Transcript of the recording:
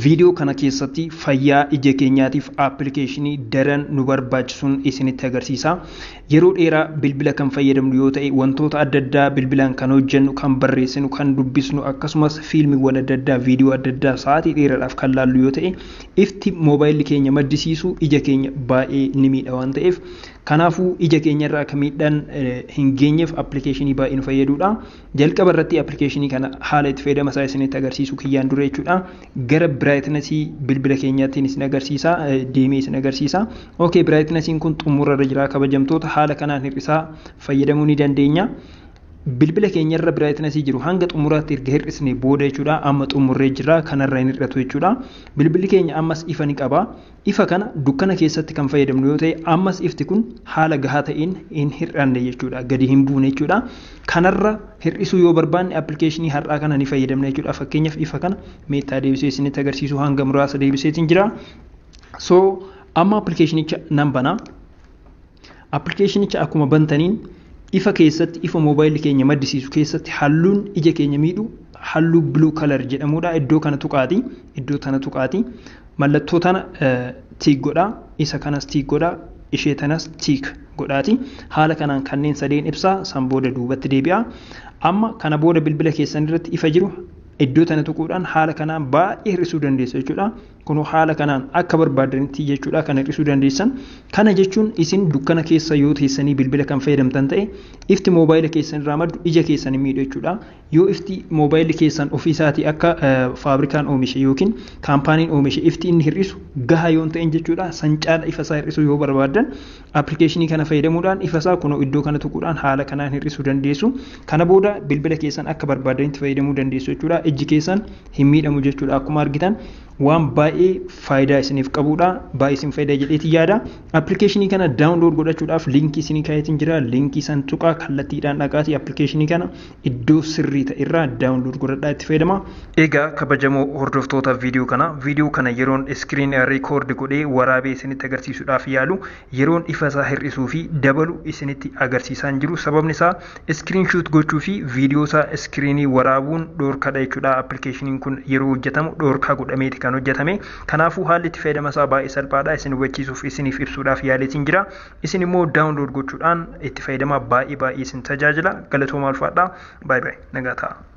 Viidiyoo kana keessatti fayyaa ija keenyaatiif appilikeeshinii daran nu barbaachisuun isinitti agarsiisa. Yeroo dheeraa bilbila kan fayyadamnu yoo ta'e, wantoota adda addaa bilbilaan kan hojjennu, kan barreessinu, kan dubbisnu, akkasumas fiilmiiwwan adda addaa, viidiyoo adda addaa sa'aatii dheeraadhaaf kan laallu yoo ta'e, ifti moobaayilli keenya maddisiisu ija keenya baay'ee ni miidha waan ta'eef, kanaafuu ija keenya irraa akka miidhaan hin geenyeef appilikeeshinii baay'ee nu fayyadudha. Jalqaba irratti appilikeeshinii kana haala itti fayyadama isaa isinitti agarsiisu kiyyaan dura jechuudha. Gara brightnessii bilbila keenyaatiin isin agarsiisa, deemee isin agarsiisa. Okay, brightnessiin kun xumurarra jira kabajamtoota, haala kanaan hir'isaa fayyadamuu ni dandeenya. Bilbila keenya irra brightnessii jiru hanga xumuraatti erga hir'isne booda jechuudha, amma xumurree jira, kanarra hin hir'atu jechuudha. Bilbilli keenya ammas ifa ni qaba. Ifa kana dukkana keessatti kan fayyadamnu yoo ta'e, ammas ifti kun haala gahaa ta'een hin hir'anne jechuudha, gadi hin buune jechuudha. Kanarra hir'isuu yoo barbaanne appilikeeshinii har'aa kana ni fayyadamna jechuudha. Fakkeenyaaf ifa kana meettaa deebisee isinitti agarsiisu hanga muraasa deebiseetiin jira. So amma appilikeeshinicha nan bana. Appilikeeshinicha akkuma bantaniin ifa keessatti, ifa moobaayilli keenya maddisiisu keessatti halluun ija keenya miidhu halluu blue color jedhamudha. Iddoo kana tuqaati. Iddoo tana tuqaati. Mallattoo tana tick godhaa. Isa kanas tick godhaa. Ishee tanas tick godhaati. Haala kanaan kanneen sadeen ibsaa, san booda duubatti deebi'a. Amma kana booda bilbila keessan irratti ifa jiru iddoo tana tuquudhaan haala kanaan baay'ee hir'isuu dandeessu jechuudha. Kun haala kanaan akka barbaadanitti jechuudha kan hir'isuu dandeessan. Kana jechuun isin dukkana keessa yoo teessanii bilbila kan fayyadamtan ta'e, ifti moobaayila keessan irraa maddu ija keessan hin miidhu jechuudha. Yoo ifti moobaayilli keessan ofii isaatii akka faabrikaan oomishe yookiin kaampaaniin oomishe ifti inni hir'isu gahaa yoo hin ta'in jechuudha, san caala ifa isaa hir'isuu yoo barbaaddan appilikeeshinii kana fayyadamuudhaan ifa isaa kunoo iddoo kana tuquudhaan haala kanaan hir'isuu dandeessu. Kana booda bilbila keessan akka barbaadanitti fayyadamuu dandeessu jechuudha. Ijji keessan hin miidhamu jechuudha. Akkuma argitan waan baay'ee faayidaa isiniif qabudha. Baay'ee isin fayyada jedheeti yaada. Appilikeeshinii kana download godhachuudhaaf liinkii isinii kaayetiin jira. Liinkii san tuqaa, kallattiidhaan dhaqaatii appilikeeshinii kana iddoo sirrii ta'e irraa download godhadhaa itti fayyadama. Egaa kabajamoo hordoftoota viidiyoo kana, viidiyoo kana yeroon screen record godhee waraabee isinitti agarsiisuudhaaf yaalu, yeroon ifa isaa hir'isuu fi dabalu isinitti agarsiisaan jiru. Sababni isaa screen shoot gochuu fi viidiyoo isaa screenii waraabuun dhoorkadha jechuudha. Appilikeeshiniin kun yeroo hojjetamu dhoorkaa godhameeti kan hojjetame. Kanaafuu haalli itti fayyadama isaa baay'ee salphaadha. Isin hubachiisuuf, isiniif ibsuudhaaf yaaleetiin jira. Isin immoo download gochuudhaan itti fayyadama, baay'ee baay'ee isin tajaajila. Galatoomaa, ulfaadhaa. Baay'ee baay'ee nagaa ta'a.